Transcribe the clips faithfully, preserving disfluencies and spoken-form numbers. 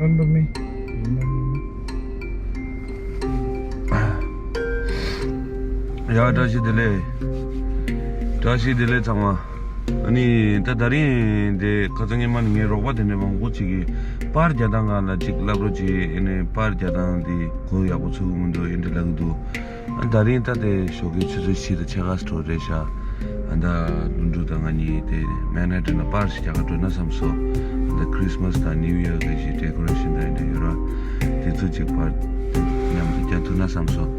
Remember me? You remember me? ཡ། བཀྲ་ཤིས་བདེ་ལེགས། བཀྲ་ཤིས་བདེ་ལེགས་ཚང་མ། ཨ་ནི་ད་དེ་རིང་དེ་ཁ་སང་ཉི་མ་ནས་ངའི་རོགས་པ་དེ་འདྲ་མང་པོ་ཅིག་གིས་པར་རྒྱག་སྟངས་སྒང་ལ་ཅིག་ལབ་རོགས་གྱིས། ཨ་ནི་པར་རྒྱག་སྟངས་དེ་གོ་ཡག་པོ་ཚོར་གི་མི་འདུག་ཨེ་འདྲ་ལབ་ཀྱི་འདུག་ཨ། དེ་རིང་ད་དེ་ཞོགས་ཀའི་ཆུ་ཚོད་བཞི་དང་ཕྱེད་ཀ་ཙམ་རེད་ཤག་ཨ། ད་ལྷུན་གྲུབ་དང་ང་གཉིས་དེ་མན་ཧ་ཊན་ལ་པར་ཞིག་རྒྱག་ག་འགྲོ་ན་བསམ་སོང་། ཨ། ད་ཁྲིས་མས་དང་ནིའུ་ཡར་གི་ཞིག་ཌེ་ཀོ་རེ་ཤན་དང་ཨེ་འདྲ་ཡོད་ར། དེ་ཚོ་ཅིག་པར་མཉམ་དུ་རྒྱག་ཐུབ་ན་བསམ་སོང་།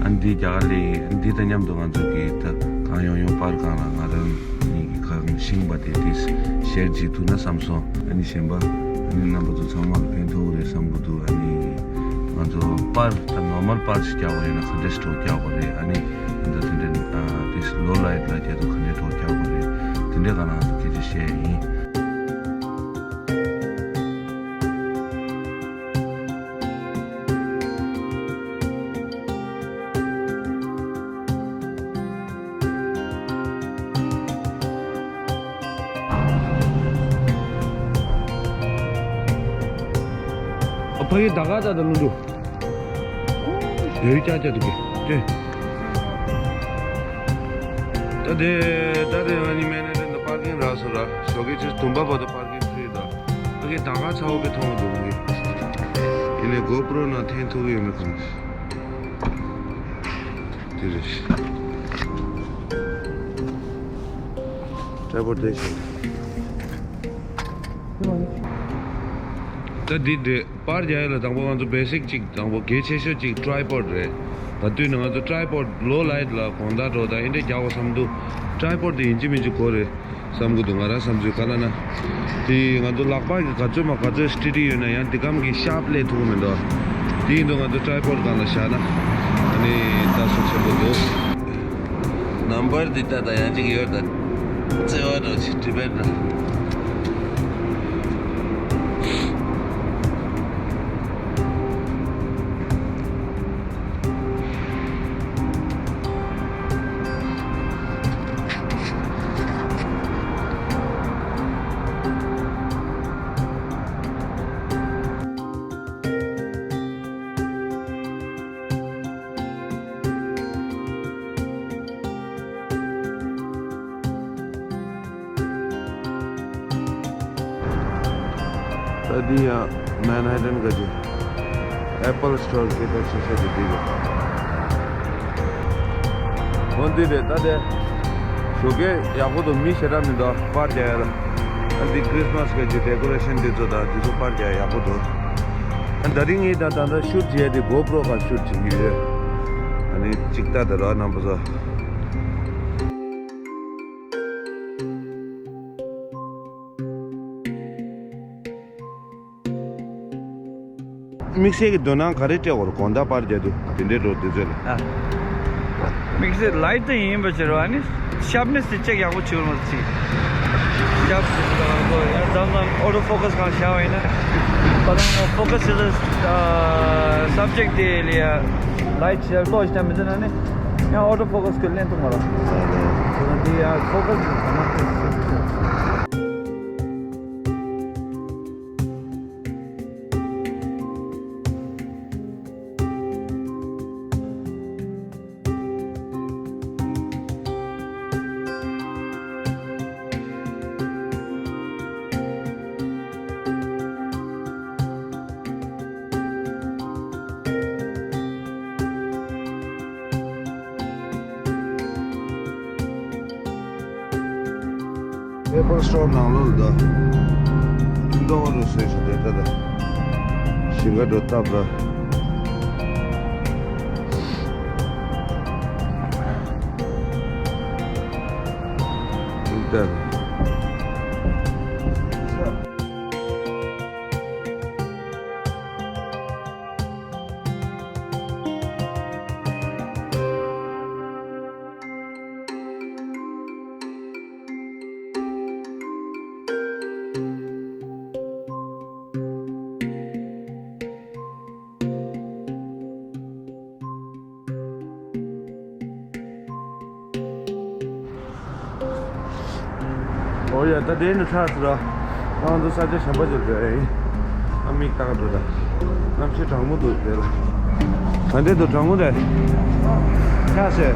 ཨ། འདི་རྒྱག་ག་ལས། འདི་དང་མཉམ་དུ་ང་ཚོ་གི་ད་གང་ཡོང་ཡོང་པར་སྒང་ལ་ང་རང་གཉིས་ཀྱི་གང་ཤེས་པ་དེ་དེ་ཤེར་བྱེད་ཐུབ་ན་བསམ་སོང་། ཨ་ནི་གཞན་པ། ཨ་ནི་རྣམ་པ་ཚོ་ཚང་མ་ལ་ཕན་ཐོགས་རེད་བསམ་གྱི་འདུག་ཨ་ནི་ང་ཚོ་པར་ད་ནོར་མལ་པར་ཞིག་རྒྱག་པ་ཡིན་ན་ག་འདྲས་སྒྲོག་རྒྱག་དགོས་རེད། ཨ་ནི་ད་དེ་འདྲ་དེ་ལོ་ལའེ་ཊི་ལ་རྒྱག་དུས་ག་འདྲས་སྒྲོག་རྒྱག་དགོས་རེད། དེ་འདྲས་སྒང་ལ་ང་ཚོ་སྐད་ཆ་བཤད་ཡིན། ཨ། ཕ་གི་ད་ག་ད་ད་ལུ་འདུག་ཡོད་ཀྱག་ཀྱག་འདུག་གི་ཏེ། ད་དེ་ད་དེ་ང་གཉིས་མན་ཧ་ཊན་དུ་པར་ཀིང་རག་སོང་ར། ཞོགས་ཀའི་ཆུ་ཚོད་བདུན་པ་བར་དུ་པར་ཀིང་ཕི་རི་རེད། ད་གི་ད་ག་ཚ་བོ་དཔེ་མཐོང་གི་འདུག་གི་ཡིན་ནའི་གོ་པྲོ་ནང་འཐེན་ཐུབ་ཀྱི་ཡོད་མེད་གང་། དེ་རེད། ཊ་རའི་པོཌ་དེ་བཞིན། ད་འདི་འདྲས་པར་རྒྱག་ཡ་ལ་དང་པོ་ང་ཚོ་བེ་སིག་ཅིག་དང་པོ་གལ་ཆེ་ཤོས་ཅིག་ཊ་རའི་པོཌ་རེད། ད་དུས་ནས་ང་ཚོ་ཊ་རའི་པོཌ་ལོ་ལའེ་ཊི་ལ་དགོང་དག་འགྲོ་དང་ཨེ་འདྲས་རྒྱག་དགོས་བསམ་འདུག་ཊ་རའི་པོཌ་དེ་ཡིན་གཅིག་མིན་གཅིག་དགོས་རེད་བསམ་གི་འདུག་ང་རང་བསམ་ཚུལ་ག་ལ་ན། དེ་ང་ཚོ་ལག་པ་གི་ག་ཚོད་མ་ག་ཚོད་སི་ཊི་ཌི་ཡོད་ན་ཡང་འདི་གམ་གྱི་ཤར་པི་སླེབས་ཐུབ་ཀྱི་མི་འདུག་དེ་ཡིན་དུས་ང་ཚོ་ཊ་རའི་པོཌ་སྒང་ལ་བཞག་ན་ཨ་ནི་ལྟ་སུ་ཆེན་པོ་འདུག་ནམ་བར་འདི་ལྟ་དང་ཡང་གཅིག་ཡོད་ད། བརྩེ་བ་འདྲ་ཅིག་ཊི་བེཊ་འདྲ། ད་འདི་ཡང་མན་ཧ་ཊན་ག་ཅི་ཨེ་པལ་སི་ཊོར་སྐད་གྲགས་ཆེ་ཤོས་དེ་འདི་རེད། འོ་འདི་རེད། ད་དེ་ཞོགས་ཀས་ཡག་པོ་འདུག་མི་ཞེ་དྲག་མི་འདུག་པར་རྒྱག་ཡ་ལ། ད་འདི་ཁྲིས་མས་ག་ཅི་ཌེ་ཀོ་རེ་ཤན་འདི་ཚོ་དང་འདི་ཚོ་པར་རྒྱག་ཡག་པོ་འདུག་ཨ། ད་རིང་ངས་ད་ད་ལྟ་ཤུ་ཊི་བྱེད་ཡ་དེ་གོ་པྲོ་སྒང་ཤུ་ཊི་བྱེད་ཀྱི་ཡོད། ཨ་ནི་ཅིག་ལྟ་དང་ར་རྣམ་པ་ཚོ། དམིགས་བསལ་གྱི་དོ་སྣང་ག་རེ་སྤྲད་དགོས་རེད། དགོང་དག་པར་རྒྱག་དུས་དེ་འདྲའི་འགྲོ་དུས་ཚོད་ལ། ཨ། དམིགས་བསལ་ལའེ་ཊི་དེ་ཡིན་པ་ཕྱིར་རོ། ཨ་ནི་ཤར་པི་ནེ་སི་དེ་ཅེག་ཡག་པོ་བྱེད་རོགས་ཅིག་ཤར་པི་ནེ་སི་དང་ཁོ་ཡང་མཚམས་མཚམས་ཨོ་ཊོ་ཕོ་ཁ་སི་གང་བཞག་པ་ཡིན་ན། ད་ལྟ་ང་ཕོ་ཁ་སི་བྱེད་ས་སབ་ཇེག་ཊི་དེ་ལ་ཡ་ལའེ་ཊི་ཞིག་ལོག་ཞིག་བཏང་མི་ཚེ་ན་ནི་ཡང་ཨོ་ཊོ་ཕོ་ཁ་སི་ཁོས་ལེན་ཐུབ་མ་རེད། དེ་ཡང་ཕོ་ཁ་སི་གང་མ། ཨེ་པལ་སི་ཊོར་ནང་ལོགས་ལ་ད་ཀིང་ཌོང་རུ་སེ་ཤི་དེ་ད་ད་ཞིང་ཁ་འགྲོ་སྟབས་ར། ཀིང་ཏར། ཨོ་ཡ། ད་དེ་ནི་ཚར་སོང་ར། ང་ཚོ་ས་ཆ་གཞན་པ་ཅིག་འགྲོ་ཡ་ཡིན། ཨ་མིག་ལྟ་ག་འགྲོ་ད། གནམ་གཤིས་གྲང་མོ་འདུག་དེ་ལ། ད་འདྲེ་འདུག་གྲང་མོ་རེད། ཆགས་སེ།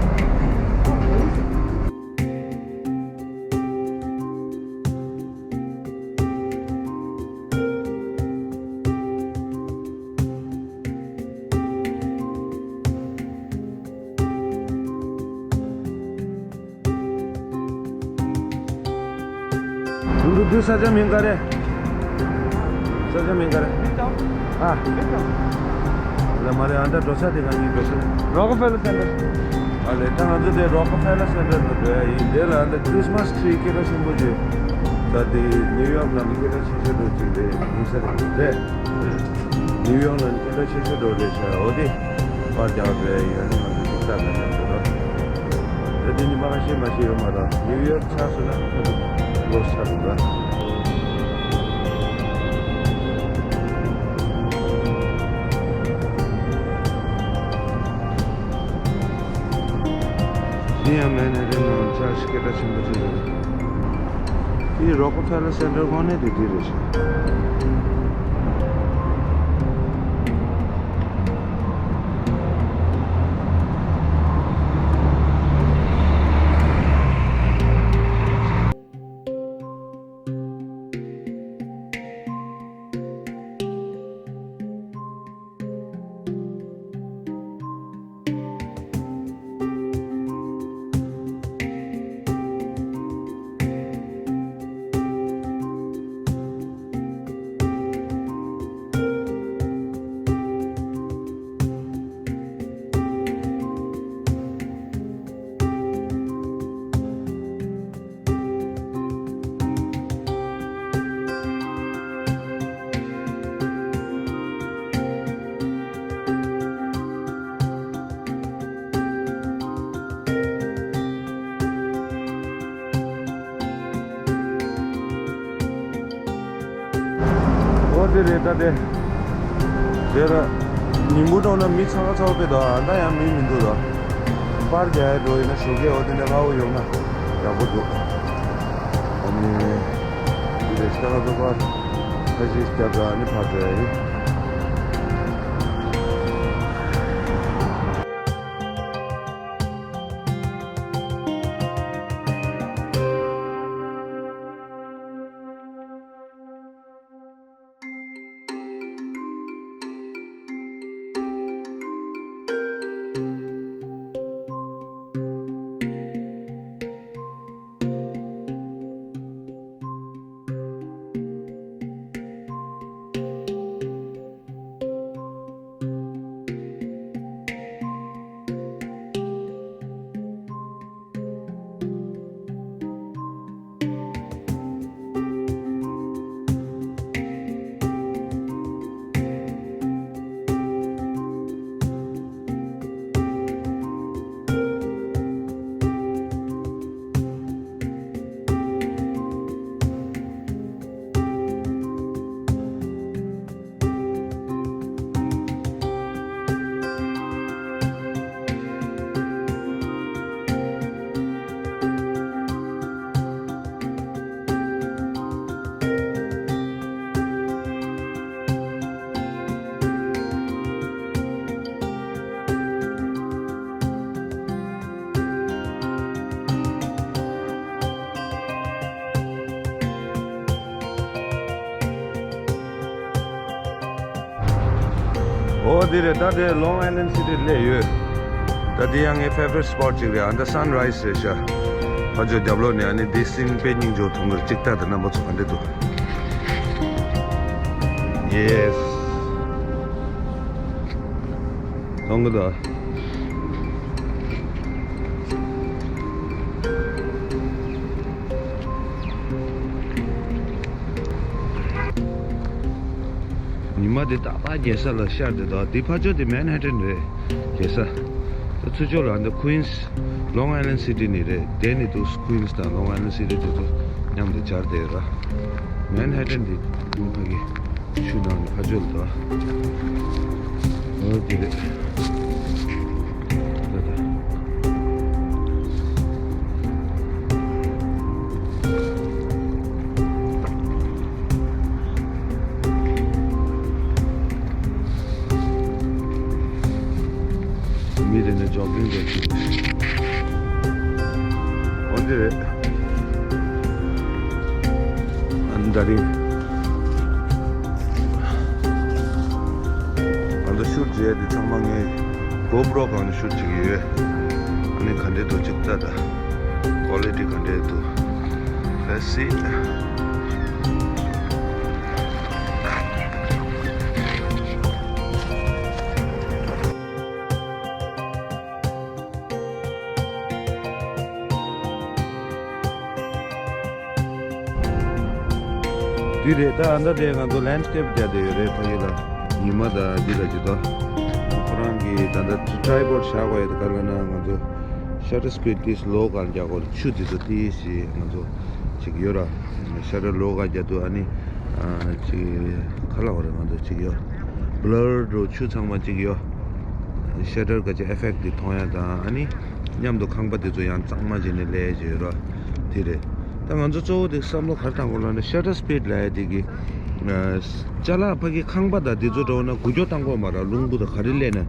འདུ་འདུ་ས་ཆ་མིང་ག་རེ། ས་ཆ་མིང་ག་རེ། ཨ། ལ་མ་རེད། ཨ་འདྲ་འགྲོ་ས་དེ་ང་གཉིས་འགྲོ་ས་རེད། Rockefeller Center. ཨ་ལས་ད་ང་ཚོ་དེ་Rockefeller Center ལ་འགྲོ་ཡ་ཡིན། དེ་ལ་ཨ་འདྲ་Christmas tree སྐད་གྲགས་ཆེན་པོ་ཅིག་ད་དེ་ནིའུ་ཡོག་ནང་ནས་སྐད་གྲགས་ཆེ་ཤོས་འགྲོ་ཅིག་རེད་ཡིན་ས་རེད། ནིའུ་ཡོག་ནང་ནས་སྐད་གྲགས་ཆེ་ཤོས་འགྲོ་རེད་ཤག་འོ་དེ། པར་རྒྱག་པའི་ཡོན་ནི་ང་ཚོ་ཅིག་ལྟ་ན་ཉམས་ཚོད་རོ། ད་དེ་ཉི་མ་ཁ་ཤས་མ་ཤེས་ཡོད་མ་རེད། ནིའུ་ཡོག་ཆགས་སོང་ན་ཁོ་ཚོ་ལོ་ཆགས་འདུག་ར། ཡིན་ཡང་མན་ཧ་ཊན་ནང་ཆར་ཆི་སྐད་གྲགས་ཆེན་པོ་ཅིག་རེད། དེ་Rockefeller Center དངོས་གནས་དེ་དེ་རེད་ཤག་འོ་དེ་རེད་ད་དེ། དེ་ལ་ཉིན་གུང་འགྲོ་ན་མི་ཚ་ག་ཚ་བོ་དཔེ་འདུག་ཨ་ད་ཡང་མི་མི་འདུག་ད། པར་རྒྱག་ཡ་འགྲོ་ཡིན་ན་ཞོགས་ཀས་འོ་དེ་འདྲ་སྔ་བོ་ཡོང་ན་ཡག་པོ་འདུག་ཨ་ནི། འདི་རེད་ཤག་ང་ཚོ་པར་ཁ་ཤས་རྒྱབ་ད་ཨ་ནི་ཕར་འགྲོ་ཡ་ཡིན། འོ་འདི་རེད། ད་དེ་Long Island City སླེབས་ཡོད། ད་འདི་ཡང་ངའི་favorite spot ཅིག་རེད། ཨ་ད་sunrise རེད་ཤག་ཕ་ཇོ་རྒྱབ་ལོགས་ནས་ཨ་ནི་འདི་སིན་དཔེ་སྙིང་རྗེ་མཐོང་གི་རེད། ཅིག་ལྟ་དང་རྣམ་པ་ཚོ་ག་འདྲ་འདུག Yes མཐོང་གི་འདུག་ཉི་མ་འདི་ཏག་ཏག་རྒྱལ་ས་ལ་ཤར་བསྡད་འདུག་འདི་ཕར་ཕྱོགས་འདི་Manhattan རེད། རྒྱལ་ས། ད་ཚུར་ཕྱོགས་ལ་འདི་Queens Long Island City ནས་རེད། དེ་ནས་འདུག Queens དང་Long Island City དེ་ཚོ་མཉམ་དུ་སྦྱར་བསྡད་ར། Manhattan འདི་ཉི་མ་ཕ་གི་ཆུ་ནང་ནས་ཕར་ཕྱོགས་ལ་འདུག་འོ་འདི་རེད། ད་ད། མི་རེ་ནས་ཇོག་གིང་རེ་བྱེད། འོན་ཏེ་རེད། ཨ་ནི་ད་རིང་ང་ཚོ་ཤུཊ་བྱས་ཏེ་ཚང་མ་ངས་གོ་པྲོ་སྒང་ནས་ཤུཊ་བྱེད་ཀྱི་ཡོད། ཨ་ནི་ག་འདྲས་འདུག་ཅིག་ལྟ་ད། ཀོ་ལི་ཊི་ག་འདྲས་འདུག Let's see. འདི་རེད། ད་ཨ་ད་དེ་ང་ཚོ་ལེན་སི་ཀེབ་རྒྱག་བསྡད་ཡོད་རེད། ཕ་གི་ལ་ཉི་མ་དང་འདི་ལ་ཇི་ལྟར་ཁོ་རང་གི་ད་ལྟ་ཊི་རའི་པོཌ་བཞག་དགོས་ཡོད། ད་ག་ལབ་ན་ང་ཚོ་ཤ་ཊར་སི་པིཌ་དེ་ལོ་གང་རྒྱག་དགོས་རེད། ཆུ་དེ་ཚོ་དེ་ཞིག་ང་ཚོ་ཅིག་ཡོད་ར། ཤ་ཊར་ལོ་གང་རྒྱག་དུས་ཨ་ནི་ཨ་ཅིག་ག་ལབ་དགོས་རེད། ང་ཚོ་ཅིག་ཡོད། བྷི་ལར་འགྲོ་ཆུ་ཚང་མ་ཅིག་ཡོད། ཤ་ཊར་ག་ཅིག་ཨེ་ཕེག་དེ་མཐོང་ཡ་དང་ཨ་ནི་མཉམ་དུ་ཁང་པ་དེ་ཚོ་ཡང་གཙང་མ་བྱས་ནས་སླེབས་བྱས་ཡོད་ར། དེ་རེད། ད་ང་ཚོ་གཙོ་བོ་དེ་བསམ་བློ་ག་རེ་བཏང་དགོས་ལབ་ན་ཤ་ཊར་སི་པིཌ་ལབ་ཡ་དེ་གི་ཨ་ཅ་ལག་ཕ་གི་ཁང་པ་དང་དེ་ཚོ་འགྲོ་ན་འགུལ་སྐྱོད་བཏང་དགོས་མ་རེད། རླུང་བུ་དང་ག་རེ་སླེབས་ན།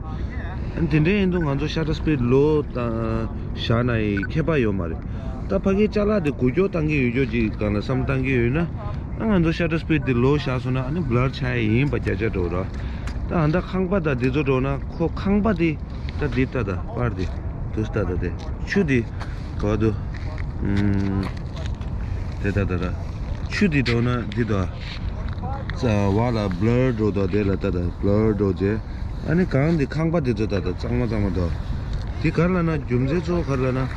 ཨ་ནི་དེ་འདྲ་ཡིན་དུས་ང་ཚོ་ཤ་ཊར་སི་པིཌ་ལོ་དང་བཞག་ན་ཡི་ཁྱད་པར་ཡོད་མ་རེད། ད་ཕ་གི་ཅ་ལག་དེ་འགུལ་སྐྱོད་བཏང་གི་ཡོད་རྒྱུ་ཅིག་སྒང་ལ་བསམ་བཏང་གི་ཡོད་ན། ཨ་ང་ཚོ་ཤ་ཊར་སི་པིཌ་དེ་ལོ་བཞག་སོང་ན་ཨ་ནི་བྷི་ལར་ཆགས་ཡ་ཡིན་པ་བརྒྱ་ཆ་འགྲོ་ར། ད་ཨ་ད་ཁང་པ་དང་དེ་ཚོ་འགྲོ་ན་ཁོ་ཁང་པ་དེ་ད་འདི་ལྟ་ད་པར་དེ་དུ་ལྟ་ད་དེ་ཆུ་དེ་ག་དུ་ཨུམ་དེ་ལྟ་ད་ར་ཆུ་དེ་འགྲོ་ན་འདི་དང་རྩ་བ་ལ་བྷི་ལར་འགྲོ་ད་དེ་ལ་ལྟ་ད་བྷི་ལར་འགྲོ་རྗེས། ཨ་ནི་གང་འདི་ཁང་པ་འདི་ཚོ་ད་ལྟ་གཙང་མ་གཙང་མ་འདུག་འདི་ག་རེ་ལབ་ན་རྒྱུ་མཚན་གཙོ་བོ་ག་རེ་ལབ་ན།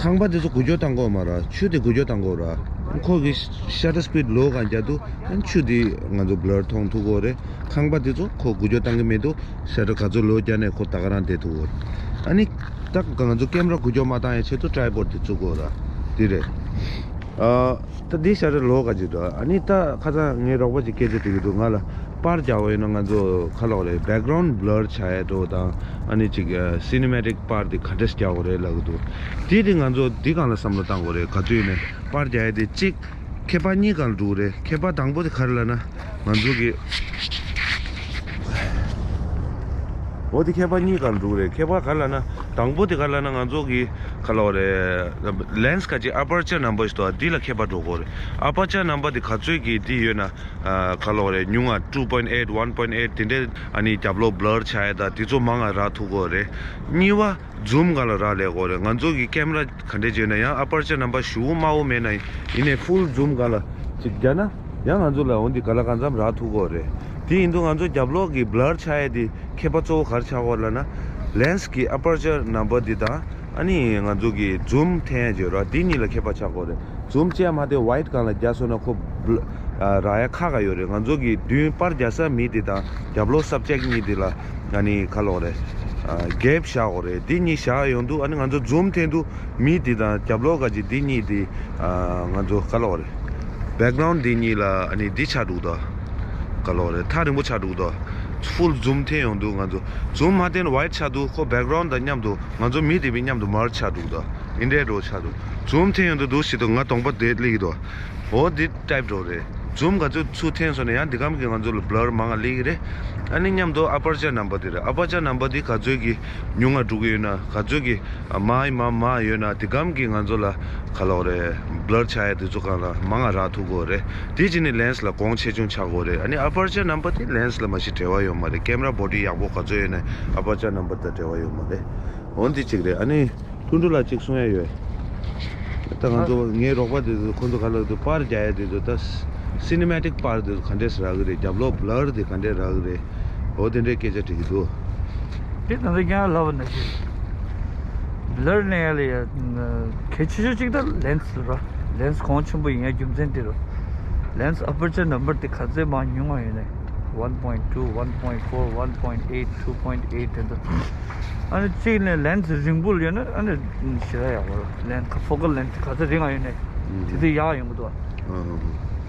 ཁང་པ་འདི་ཚོ་འགུལ་སྐྱོད་བཏང་དགོས་མ་རེད། ཆུ་དེ་འགུལ་སྐྱོད་བཏང་དགོས་རེད། ཁོ་གི་ཤ་ཊར་སི་པིཌ་ལོ་གང་རྒྱག་དུས་ཨ་ནི་ཆུ་དེ་ང་ཚོ་བྷི་ལར་མཐོང་ཐུབ་ཀྱི་ཡོད་རེད། ཁང་པ་འདི་ཚོ་ཁོ་འགུལ་སྐྱོད་བཏང་གི་མེད་དུས་ཤ་ཊར་ག་ཚོད་ལོ་བརྒྱབ་ནས་ཁོ་ད་ག་རང་བསྡད་ཐུབ་ཀྱི་ཡོད་རེད། ཨ་ནི་ད་ང་ཚོ་ཀེམ་ར་འགུལ་སྐྱོད་མ་བཏང་ཡ་ཆེད་དུ་ཊི་རའི་པོཌ་དེ་བཙུགས་དགོས་རེད། འདི་རེད། ཨ། ད་འདི་ཤ་ཊར་ལོ་ག་ཅིག་འདུག་ཨ་ནི་ད་ཁ་སང་ངའི་རོགས་པ་ཅིག་སྐད་ཆ་དྲིས་ཀྱི་འདུག་ང་ལ་པར་རྒྱག་དགོས་ཡོད་ན་ང་ཚོ་ག་ལབ་དགོས་རེད། བེག་གྷ་རའུན་ཌི་བྷི་ལར་ཆགས་ཡ་འགྲོ་དང་ཨ་ནི་ཅིག་སི་ནི་མེ་ཊིག་པར་དེ་ག་འདྲས་རྒྱག་དགོས་རེད་ལབ་ཀྱི་འདུག་དེ་དེ་ང་ཚོ་འདི་སྒང་ལ་བསམ་བློ་བཏང་དགོས་རེད། ག་ཚོད་ཡིན་ནའི་པར་རྒྱག་ཡ་དེ་གཅིག་ཁྱད་པར་གཉིས་སྒང་ལ་འགྲོ་གི་རེད། ཁྱད་པར་དང་པོ་དེ་ག་རེ་ལབ་ན་ང་ཚོ་གི་འོ་དེ་ཁྱད་པར་གཉིས་སྒང་ལ་འགྲོ་གི་རེད། ཁྱད་པར་ག་རེ་ལབ་ན་དང་པོ་དེ་ག་རེ་ལབ་ན་ང་ཚོ་གི་ག་ལབ་དགོས་རེད། ལེན་སི་ག་ཅིག་ཨ་པར་ཅར་ནམ་བར་ཞིག་འདུག་འདི་ལ་ཁྱད་པར་འགྲོ་གི་རེད། ཨ་པར་ཅར་ནམ་བར་དེ་ག་ཚོད་ཀྱི་འདི་ཡོད་ན། ཨ་ག་ལབ་དགོས་རེད། ཉུང་ང་two point eight, one point eight དེ་འདྲའི་ཨ་ནི་རྒྱབ་ལོགས་བྷི་ལར་ཆགས་ཡ་ད་དེ་ཚོ་མང་ང་རག་ཐུབ་ཀྱི་ཡོད་རེད། གཉིས་པ་ཛུམ་སྒང་ལ་རག་ལས་ཀྱི་ཡོད་རེད། ང་ཚོ་གི་ཀེམ་ར་ག་འདྲས་བྱས་ན་ཡང་ཨ་པར་ཅར་ནམ་བར་ཞེ་པོ་དམའ་བོ་མེད་ན་ཡིན་ནའི་ཕུལ་ཛུམ་སྒང་ལ་ཅིག་རྒྱག་ན་ཡང་ང་ཚོ་ལ་འོ་འདི་ག་ལ་གང་འཚམ་རག་ཐུབ་ཀྱི་ཡོད་རེད། དེ་ཡིན་དུས་ང་ཚོ་རྒྱབ་ལོགས་ཀྱི་བྷི་ལར་ཆགས་ཡ་དེ་ཁྱད་པར་གཙོ་བོ་ག་རེ་ཆགས་ཀྱི་ཡོད་ལབ་ན། ལེན་སི་གི་ཨ་པར་ཅར་ནམ་བར་འདི་དང་ཨ་ནི་ང་ཚོ་གི་ཛུམ་འཐེན་ཡ་བརྗོད་ར་འདི་གཉིས་ལ་ཁྱད་པར་ཆགས་ཀྱི་ཡོད་རེད། ཛུམ་ཅི་ཡང་མ་འཐེན་ཝའིཌ་སྒང་ལ་རྒྱག་སོང་ན་ཁོ་བྷི་ལ་ཨ་རག་ཡ་ཁག་ཁག་ཡོད་རེད། ང་ཚོ་གི་མདུན་པར་རྒྱག་ས་མི་འདི་དང་རྒྱབ་ལོགས་སབ་ཇེག་གཉིས་འདི་ལ་ཨ་ནི་ག་ལབ་དགོས་རེད། ཨ་གེབ་བཞག་དགོས་རེད། འདི་གཉིས་བཞག་ཡོང་དུས་ཨ་ནི་ང་ཚོ་ཛུམ་འཐེན་དུས་མི་འདི་དང་རྒྱབ་ལོགས་ག་ཅིག་འདི་གཉིས་འདི་ཨ་ང་ཚོ་ག་ལབ་དགོས་རེད། བེག་གྷ་རའུན་ཌི་འདི་གཉིས་ལ་ཨ་ནི་འདི་ཆགས་འདུག་ད། ག་ལབ་དགོས་རེད། ཐག་རིང་པོ་ཆགས་འདུག་ད། ཕུལ་ཛུམ་འཐེན་ཡོང་དུས་ང་ཚོ་ཛུམ་མ་འཐེན་ཝའིཌ་ཆགས་དུས་ཁོ་བེག་གྷ་རའུན་ཌི་དང་མཉམ་དུ་ང་ཚོ་མི་དེ་མི་མཉམ་དུ་མར་ཆགས་འདུག་ད། འདི་འདྲའི་འགྲོ་ཆགས་འདུག་ཛུམ་འཐེན་ཡོང་དུས་འདུག་ཞིག་ཏུ་ང་གདོང་པ་བདེ་སླེབས་ཀྱི་འདུག་འོ་འདི་ཊའིབ་འགྲོ་རེད། ཛུམ་ག་ཚོད་ཚུར་འཐེན་སོང་ན་ཡང་འདི་གམ་གྱི་ང་ཚོ་ལ་བྷི་ལར་མང་ང་སླེབས་ཀྱི་རེད། ཨ་ནི་མཉམ་དུ་ཨ་པར་ཅར་ནམ་བར་དེ་རེད། ཨ་པར་ཅར་ནམ་བར་དེ་ག་ཚོད་ཀྱི་ཉུང་ང་འགྲོ་གི་ཡོད་ན་ག་ཚོད་ཀྱི་མང་ཡི་མང་མང་ཡོད་ན་འདི་གམ་གྱི་ང་ཚོ་ལ་ག་ལབ་དགོས་རེད། བྷི་ལར་ཆགས་ཡ་དེ་ཚོ་སྒང་ལ་མང་ང་རག་ཐུབ་ཀྱི་ཡོད་རེད། དེ་བྱས་ནས་ལེན་སི་ལ་གོང་ཆེ་ཆུང་ཆགས་ཀྱི་ཡོད་རེད། ཨ་ནི་ཨ་པར་ཅར་ནམ་བར་དེ་ལེན་སི་ལ་མ་གཞི་འབྲེལ་བ་ཡོད་མ་རེད། ཀེམ་ར་བོ་ཌི་ཡག་པོ་ག་ཚོད་ཡོད་ན་ཨ་པར་ཅར་ནམ་བར་དང་འབྲེལ་བ་ཡོད་མ་རེད། འོ་འདི་གཅིག་རེད། ཨ་ནི། ལྷུན་གྲུབ་ལགས་གཅིག་གསུང་ཡ་ཡོད། ད་ང་ཚོ་ངའི་རོགས་པ་དེ་ཚོ་ཁོང་ཚོ་ག་ལ་དུ་པར་རྒྱག་ཡ་དེ་ཚོ་ད་སི་ནི་མེ་ཊིག་པར་དེ་ཚོ་ག་འདྲས་རག་གི་རེད། རྒྱབ་ལོགས་བྷི་ལར་དེ་ག་འདྲས་རག་གི་རེད། འོ་དེ་འདྲའི་སྐད་ཆ་དྲི་གི་འདུག་དེ་ད་ལྟ་ཀྱང་ལབ་པ་ནང་བཞིན་བྷི་ལར་ནས་ཡ་ལ་ཡ་གལ་ཆེ་ཤོས་གཅིག་ད་ལེན་སི་ར། ལེན་སི་གོང་ཆེན་པོ་ཡིན་ཡ་རྒྱུ་མཚན་དེ་ར། ལེན་སི་ཨ་པར་ཅར་ནམ་བར་དེ་ག་ཚད་མང་ཉུང་བ་ཡོད་ནས། one point two, one point four, one point eight, two point eight དེ་འདྲ། ཨ་ནི་གཅིག་ནས་ལེན་སི་རིང་པོ་ཡོད་ན་ཨ་ནི་ཞེ་དྲག་ཡག་པོ་རེད། ལེན་སི་ཕོ་ཀལ་ལེན་སི་ག་ཚོད་རིང་ང་ཡོད་ནས་དེ་ཚོད་ཡག་ཡོང་གི་འདུག་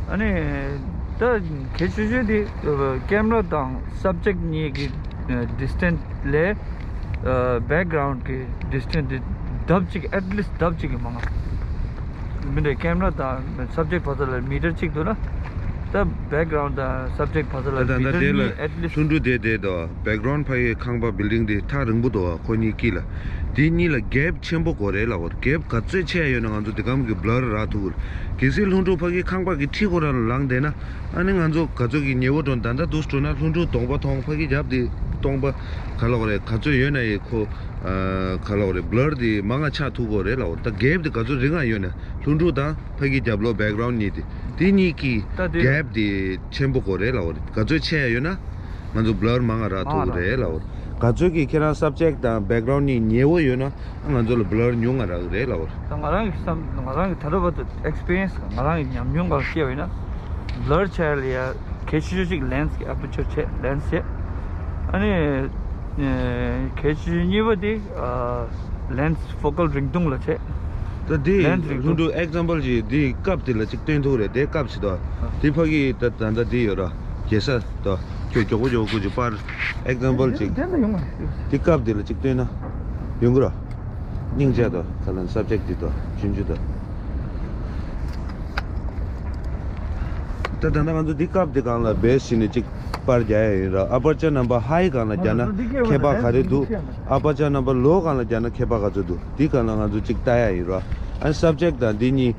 ཨ་ནི་ད་གལ་ཆེ་ཤོས་དེ་ཀེམ་ར་དང་སབ་ཇེག་གཉིས་ཀྱི་ཌི་སི་ཊན་སི་ལས་བེག་གྷ་རའུན་ཌི་གི་ཌི་སི་ཊན་སི་དེ་ལྡབ་གཅིག་ཨེཊ་ལིསཊ་ལྡབ་གཅིག་གི་མང་ང་མི་འདྲ། ཀེམ་ར་དང་སབ་ཇེག་བར་ཚ་ལ་མི་ཊར་གཅིག་འདུག་ན། ད་background་དང་subject་བར་ལ་ད་ད་ད་builder་དེ་ལ་གཉིས་at least། ལྷུན་གྲུ་དེ་དེ་དོ་background་ཕ་གི་ཁང་པ་building་དེ་ཐག་རིང་པོ་དོ་ཁོ་གཉིས་དཀྱིལ་ལ། དེ་གཉིས་ལ་gap་ཆེན་པོ་དགོས་རེད་ལབ་པ་རེད། gap་ག་ཚོད་ཆེ་ཡོད་ན་ང་ཚོ་དེ་གམ་གི་blur་རག་ཐུབ་ཀྱི་རེད། གལ་སྲིད་ལྷུན་གྲུ་ཕ་གི་ཁང་པ་གི་འཁྲིས་ཁོ་རང་ལ་ལངས་བསྡད་ན། ཨ་ནི་ང་ཚོ་ག་ཚོད་ཀྱི་ཉེ་བོ་འགྲོ་ད་ལྟ་འདུག་འགྲོ་ན་ལྷུན་གྲུ་གདོང་པ་མཐོང་ཕ་གི་རྒྱབ་དེ་སྟོང་པ་ག་ལབ་དགོས་རེད། ག་ཚོད་ཡོད་ན་ཡི་ཁོ་ཨ་ག་ལབ་དགོས་རེད། blur་དེ་མང་ང་ཆགས་ཐུབ་དགོས་རེད་ལབ་པ་རེད། ད་gap་དེ་ག་ཚོད་རིང་ང་ཡོད་ན་ལྷུན་གྲུ་དང་ཕ་གི་རྒྱབ་ལོགས་background་གཉིས་དེ་དེ་གཉིས་ཀྱི་ད་དེ་gap་དེ་ཆེན་པོ་དགོས་རེད་ལབ་པ་རེད། ག་ཚོད་ཆེ་ཡ་ཡོད་ན་ང་ཚོ་blur་མང་ང་རག་ཐུབ་ཀྱི་རེད་ལབ་པ་རེད། ག་ཚོད་ཀྱི་ཁྱེད་རང་subject་དང་background་གཉིས་ཉེ་བོ་ཡོད་ན། ང་ཚོ་ལ་blur་ཉུང་ང་རག་གི་རེད་ལབ་པ་རེད། ད་ང་རང་གི་བསམ་ང་རང་གི་ད་ལྟ་བར་དུ་experience་ང་རང་གི་ཉམས་མྱོང་སྒང་བཤད་པ་ཡིན་ན། blur་ཆགས་ལ་ཡ་གལ་ཆེ་ཤོས་གཅིག་lens་གི་aperture་བྱས་lens་བྱས། ཨ་ནི་གལ་ཆེ་ཤོས་གཉིས་པ་དེ་lens་focal་རིང་ཐུང་ལ་བྱས། ད་འདི་lens་རིང་ལྷུན་ཐུང་གྲུ་example་ཅིག་འདི་cup་དེ་ལ་གཅིག་སྟོན་ཐུབ་རེད། དེ་cup་ཞིག་ཏོ། འདི་ཕ་གི་ད་ད་ལྟ་འདི་ཡོད་ར་རྒྱལ་ས་ཏོ། ཁྱོད་མགྱོགས་པོ་མགྱོགས་པོ་ཀུ་ཅིག་པར་example་ཅིག་དེ་ད་ཡོང་མ་རེད། འདི་cup་དེ་ལ་གཅིག་སྟོན་ན་ཡོང་གི་ར། སྙིང་རྗེ་དོ། ཁ་ལན་subject་འདི་དོ་ཆུང་ཆུང་དོ། ད་ད་ལྟ་ང་ཚོ་འདི་cup་འདི་སྒང་ལ་base་བྱས་ནས་གཅིག་པར་རྒྱག་ཡ་ཡིན་ར། aperture number high་སྒང་ལ་རྒྱག་ན་ཁྱད་པར་ག་རེ་འདུག aperture number low་སྒང་ལ་རྒྱག་ན་ཁྱད་པར་ག་ཚོད་འདུག་འདི་སྒང་ལ་ང་ཚོ་གཅིག་ལྟ་ཡ་ཡིན་ར། ཨ་subject་དང་འདི་གཉིས་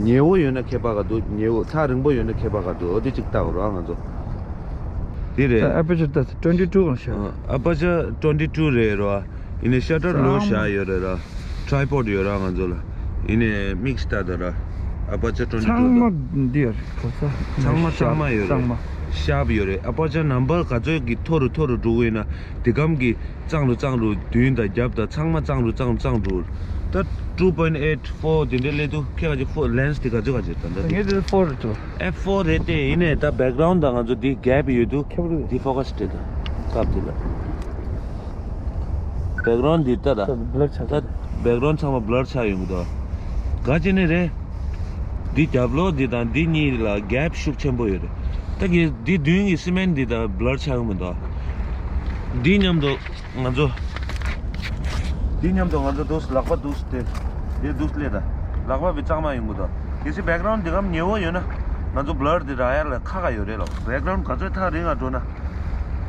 ཉེ་བོ་ཡོད་ན་ཁྱད་པར་ག་འདུག་ཉེ་བོ་ཐག་རིང་པོ་ཡོད་ན་ཁྱད་པར་ག་འདུག་འོ་འདི་གཅིག་ལྟ་དགོས་ར་ང་ཚོ། འདི་རེད། aperture་ད་twenty two་སྒང་བཞག aperture twenty two་རེད་ར། ཡིན་ནའི་shutter low་བཞག་ཡོད་རེད་ར། tripod་ཡོད་ར་ང་ཚོ་ལ། ཡིན་ནའི་དམིགས་ལྟ་དང་ར། aperture twenty two་ཚང་མ་འདི་ཡོད་རེད་གོ་ས། ཚང་མ་ཚང་མ་ཡོད་རེད། sharp་ཡོད་རེད། aperture number་ག་ཚོད་ཀྱི་མཐོ་རུ་མཐོ་རུ་འགྲོ་གི་ཡིན་ན་དེ་གམ་གྱི་གཙང་རུ་གཙང་རུ་མདུན་དང་རྒྱབ་དང་ཚང་མ་གཙང་རུ་གཙང་རུ་གཙང་རུ། ད་two point eight four་དེ་འདྲ་སླེབས་དུས་ཁྱེད་ག་ཚོད་four lens་དེ་ག་ཚོད་ག་ཚོད་ད་ད་ངས་དེ་four་རེད་འདུག F four་རེད་དེ། ཡིན་ནའི་ད་background་དང་ང་ཚོ་འདི་gap་ཡོད་དུས་ཁྱབ་རུ་འདི་focus་སྤྲད་ད་སྐབས་དེ་ལ། background་འདི་ལྟ་ད། blur་ཆགས་ད། background་ཚང་མ་blur་ཆགས་ཡོང་གི་འདུག་ག་ཅི་ནས་རེད། འདི་རྒྱབ་ལོགས་འདི་དང་འདི་གཉིས་ལ་gap་ཤུགས་ཆེན་པོ་ཡོད་རེད། ད་གི་འདི་མདུན་གྱི་cement་འདི་དང་blur་ཆགས་ཡོང་གི་འདུག་འདི་མཉམ་དུ། ང་ཚོ། འདི་མཉམ་དུ་ང་ཚོ་འདུག་ལག་པ་འདུག་སྟེ། འདི་འདུག་སླེ་ད། ལག་པ་བི་གཙང་མ་ཡོང་གི་འདུག་གལ་སྲིད་background་འདི་གམ་ཉེ་བོ་ཡོད་ན། ང་ཚོ་blur་འདི་རག་ཡ་ལ་ཁག་ཁག་ཡོད་རེད་ལ། background་ག་ཚོད་ཐག་རིང་ང་འགྲོ་ན།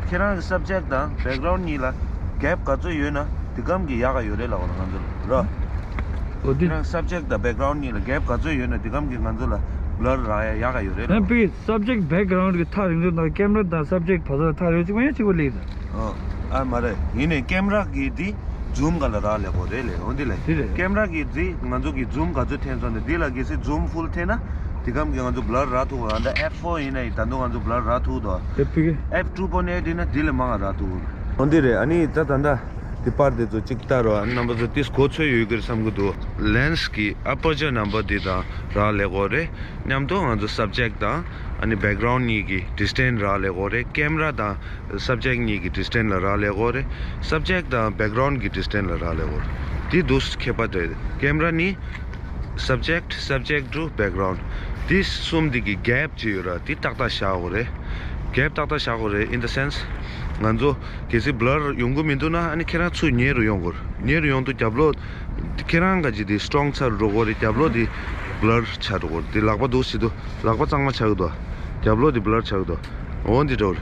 ཁྱེད་རང་གི་subject་དང་background་གཉིས་ལ་gap་ག་ཚོད་ཡོད་ན་འདི་གམ་གི་ཡག་ག་ཡོད་རེད་ལ་ང་ཚོ་ལ་ར། འོ་འདི། ཁྱེད་རང་subject་དང་background་གཉིས་ལ་gap་ག་ཚོད་ཡོད་ན་འདི་གམ་གི་ང་ཚོ་ལ་blur་རག་ཡ་ཡག་ག་ཡོད་རེད་ལ། Subject background་གི་ཐག་རིང་རིང་དང་camera་དང་subject་བར་ཐག་རིང་གཅིག་མ་ཡིན་གཅིག་པ་ལེགས་དང་། ཨོ། ཨ་མ་རེད། ཡིན་ནའི་camera་གི་འདི་zoom་ག་ལ་རག་ལས་གོ་རེད་ལས་འོ་འདི་ལས། དེ་རེད། camera་གི་འདི་ང་ཚོ་གི་zoom་ག་ཚོད་འཐེན་སོང་ནས་འདི་ལ་གལ་སྲིད་zoom full་འཐེན་ན་འདི་གམ་གི་ང་ཚོ་blur་རག་ཐུབ་ག་ད་F four་ཡིན་ན་ཡིན་ད་དུང་ང་ཚོ་blur་རག་ཐུབ་དོ། F two point eight་ཡིན་ན་འདི་ལས་མང་ང་རག་ཐུབ། འོ་འདི་རེད། ཨ་ནི་ད་ད་ད་འདི་པར་དེ་ཚོ་གཅིག་ལྟ་རོགས། ཨ་ནི་རྣམ་པ་ཚོ་ཏིས་གོ་ཚོད་ཡོད་གི་རེད་བསམ་གི་འདུག lens་གི་aperture number་འདི་དང་རག་ལས་གོ་རེད། མཉམ་དུ་ང་ཚོ་subject་དང་ཨ་ནི་background་གཉིས་ཀྱི་distance་རག་ལས་གོ་རེད། camera་དང་subject་གཉིས་ཀྱི་distance་ལ་རག་ལས་གོ་རེད། subject་དང་background་གྱི་distance་ལ་རག་ལས་གོ་རེད། དེ་འདུག་ཁྱད་པར་རེད། camera་ནི་subject, subject to background་དེ་གསུམ་དེ་གི་gap་ཅིག་ཡོད་ར། དེ་ཏག་ཏག་བཞག་གོ་རེད། gap་ཏག་ཏག་བཞག་གོ་རེད། In the sense་ང་ཚོ་གལ་སྲིད་blur་ཡོང་གི་མི་འདུག་ན་ཨ་ནི་ཁྱེད་རང་ཚུར་ཉེ་རུ་ཡོང་གོ་རེད། ཉེ་རུ་ཡོང་དུས་རྒྱབ་ལོགས་ཁྱེད་རང་ག་ཅིག་དེ་strong་ཆགས་འགྲོ་གོ་རེད། རྒྱབ་ལོགས་དེ་blur་ཆགས་འགྲོ་གོ་རེད། དེ་ལག་པ་འདུག་ཟེར་དུས་ལག་པ་གཙང་མ་ཆགས་ཀྱི་འདུག་རྒྱབ་ལོགས་དེ་blur་ཆགས་ཀྱི་འདུག་འོ་འདི་འདྲ་བོ་རེད།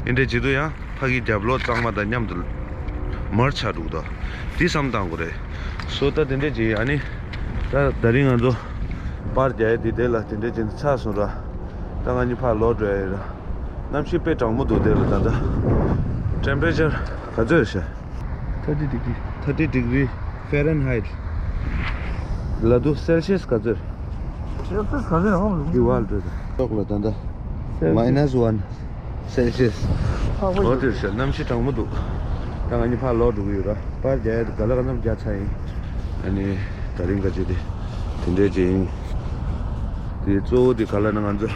ཨིན་འདྲ་བྱེད་དུས་ཡང་ཕ་གི་རྒྱབ་ལོགས་གཙང་མ་དང་མཉམ་དུ་མར་ཆགས་འགྲོ་གི་འདུག་དེ་བསམ་བཏང་དགོས་རེད། སོ་ད་དེ་འདྲ་བྱེད། ཨ་ནི་ད་ད་རིང་ང་ཚོ་པར་རྒྱག་ཡས་དེ་དེ་ལ་དེ་འདྲ་བྱེད་ཚར་སོང་ར། ད་ང་གཉིས་ཕར་ལོག་འགྲོ་ཡ་ཡིན་ར། གནམ་གཤིས་དཔེ་གྲང་མོ་འདུག་དེ་ལ་ད་ལྟ་temperature་ག་ཚོད་རེད་ཤག thirty degree. thirty degree Fahrenheit། ལ་དུ་Celsius་ག་ཚོད་རེད། Celsius་ག་ཚོད་རེད་ཧོམ་ལུག་གི་བལ་འགྲོ་ད། ཏོག་ལ་ད་ལྟ་Celsius་minus one Celsius། ཧ་གོ་འོ་དེར་ཤག་གནམ་གཤིས་གྲང་མོ་འདུག་ད་ང་གཉིས་ཕར་ལོག་འགྲོ་གི་ཡོད་ར། པར་རྒྱག་ཡ་དེ་ག་ལ་ག་ཙམ་རྒྱག་ཚར་ཡིན། ཨ་ནི་ད་རིང་ག་ཅིག་དེ་དེ་འདྲས་ཅིག་ཡིན། དེ་གཙོ་བོ་དེ་ག་ལ་ན་ང་ཚོ་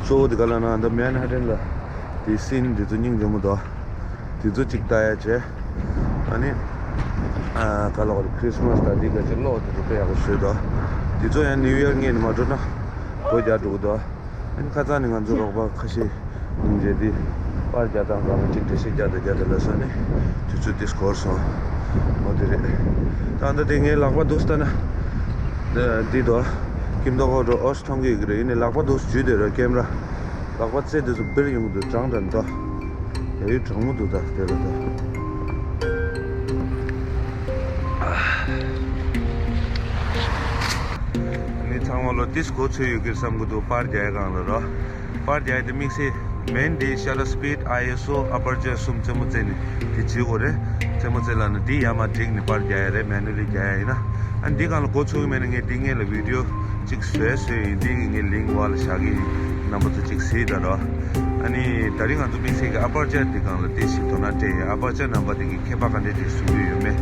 གཙོ་བོ་དེ་ག་ལ་ན་ད་Manhattan་ལ་དེ་scene་དེ་ཚོ་སྙིང་རྗེ་མོ་འདུག་དེ་ཚོ་གཅིག་ལྟ་ཡ་བྱས། ཨ་ནི་ཨ་ག་ལ་བར་Christmas་དང་དེ་ག་ཅིག་གློག་དེ་ཚོ་དཔེ་ཡག་པོ་བཟོས་འདུག་དེ་ཚོ་ཡང་New York་ངོས་ནས་མ་འགྲོ་ན་སྒོ་རྒྱག་འགྲོ་གི་འདུག་ཨ་ནི་ཁ་སང་ནས་ང་ཚོ་རོགས་པ་ཁ་ཤས་སྙིང་རྗེ་དེ་པར་རྒྱག་སྟངས་སྒང་ལ་གཅིག་འགྲེལ་བཤད་རྒྱག་དང་རྒྱག་དང་ལབ་ས་ནས་དུས་ཚོད་དེ་འགོར་སོང་། འོ་དེ་རེད། ད་ལྟ་དེ་ངའི་ལག་པ་འདུག་ལྟ་ན་འདི་འདུག་ཀིམ་ཏོག་ཁོ་རོ་ཨོ་སི་མཐོང་གི་ཡོད་ཀྱི་རེད། ཡིན་ནའི་ལག་པ་འདུག་འཇུས་དེ་ར་ཀེམ་ར། ལག་པ་རྩེ་དེ་ཚོ་འབིར་ཡོང་གི་འདུག་གྲང་དྲགས་འདུག་ད་ཡུལ་གྲང་མོ་འདུག་ད་དེ་ལ་ད། ནི་ཚང་མ་ལོ་ཏིས་གོ་ཚོད་ཡོད་ཀྱི་བསམ་གི་འདུག་པར་རྒྱག་ཡ་གང་ལ་རོ། པར་རྒྱག་ཡ་དེ་དམིགས་བསལ་མེན་དེ་ཤ་ཊར་སི་པིཌ་ཨའི་ཨེས་ཨོ་ཨ་པར་ཅར་གསུམ་རྩེད་མོ་རྩེ་ནི་དེ་བྱེད་དགོས་རེད། རྩེད་མོ་རྩེ་ལ་ནི་དེ་ཡར་མར་བསྒྲིགས་ནི་པར་རྒྱག་ཡ་རེད། མེ་ནུ་ལི་རྒྱག་ཡ་ཡིན་ན། ཨ་ནི་འདི་སྒང་ལ་གོ་ཚོད་ཀྱི་མེད་ན་ངས་འདི་སྔོན་ལ་བི་ཌི་ཡོ་གཅིག་བཟོས་བཟོས་ཡིན། འདི་གི་ངས་ལིང་ཀ་འོག་ལ་བཞག་གི་ཡིན། རྣམ་པ་ཚོ་གཅིག་གཟིགས་དང་རོ། ཨ་ནི་ད་རིང་ང་ཚོ་དམིགས་བསལ་གྱི་ཨ་པར་ཅར་འདི་སྒང་ལ་ཏོག་ཙམ་དོ་སྣང་སྤྲད་ཡིན། ཨ་པར་ཅར་རྣམ་པ་འདི་གི་ཁྱད་པར་ག་འདྲས་ཅིག་བཟོ་གི་ཡོད་མེད།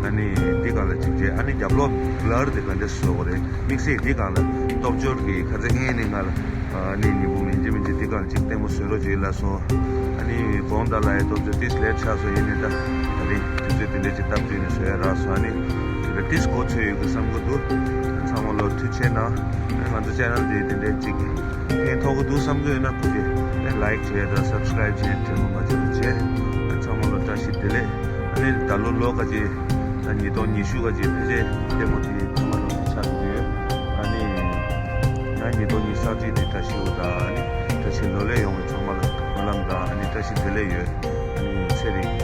ཨ་ནི་འདི་སྒང་ལ་གཅིག་བྱས། ཨ་ནི་རྒྱབ་ལོགས་བྷི་ལར་འདི་ག་འདྲས་བཟོ་དགོས་རེད། དམིགས་བསལ་འདི་སྒང་ལ་སྟོབས་འབྱོར་གྱི་ཁ་ཚ་ངས་ནི་ང་ལ་ཨ་ནི་ཉིན་གུང་ཡིན་གཅིག་མིན་གཅིག་འདི་སྒང་ལ་གཅིག་ལྟད་མོ་བཟོ་རོགས་བྱེད་ལབ་སོང་། ཨ་ནི་དགོངས་དག་ལ་ཡ་སྟོབས་འབྱོར་ཏིས་ལེཊ་ཆགས་སོང་། ཡིན་ནའི་ད་ད་རིང་དུས་ཚོད་དེ་འདྲས་ཅིག་སྟབས་བསྟུན་ནས་བཟོ་ཡ་རག་སོང་། ཨ་ནི་དེ་འདྲ་ཏིས་གོ་ཚོད་ཡོད་ཀྱི་བསམ་གྱི་འདུག་ཚང་མ་ལོ་ཐུགས་རྗེ་གནང་། ཨ་ང་ཚོ་ཅེ་ནལ་དེ་དེ་འདྲས་ཅིག་ཕན་ཐོགས་ཀྱི་འདུག་བསམ་གྱི་ཡོད་ན་ཁུ་ཅེ་ལའིཀ་བྱས་དང་སབ་སི་ཀ་རའིབ་བྱས་དྲན་པ་མ་བརྗེད་པ་བྱས། ཨ་ཚང་མ་ལོ་བཀྲ་ཤིས་བདེ་ལེགས། ཨ་ནི་ད་ལོ་ལོ་ག་ཅིག་ད་ཉིས་སྟོང་ཉི་ཤུ་ག་ཅིག་ཕལ་ཆེར་ལྟད་མོ་དེ་ཐ་མ་རང་ཆགས་ཀྱི་ཡོད། ཨ་ནི་ང་ཉིས་སྟོང་ཉི་ཤུ་རྩ་གཅིག་དེ་བཀྲ་ཤིས་པ་དང་། ཨ་ནི་བཀྲ་ཤིས་ལོ་ལེགས་ཡོང་བའི་ཚང་མ་ལ་སྨོན་ལམ་དང་། ཨ་ནི་བཀྲ་ཤིས་བདེ་ལེགས་ཡོད། ཨ་ནི་ཚེ་རིང་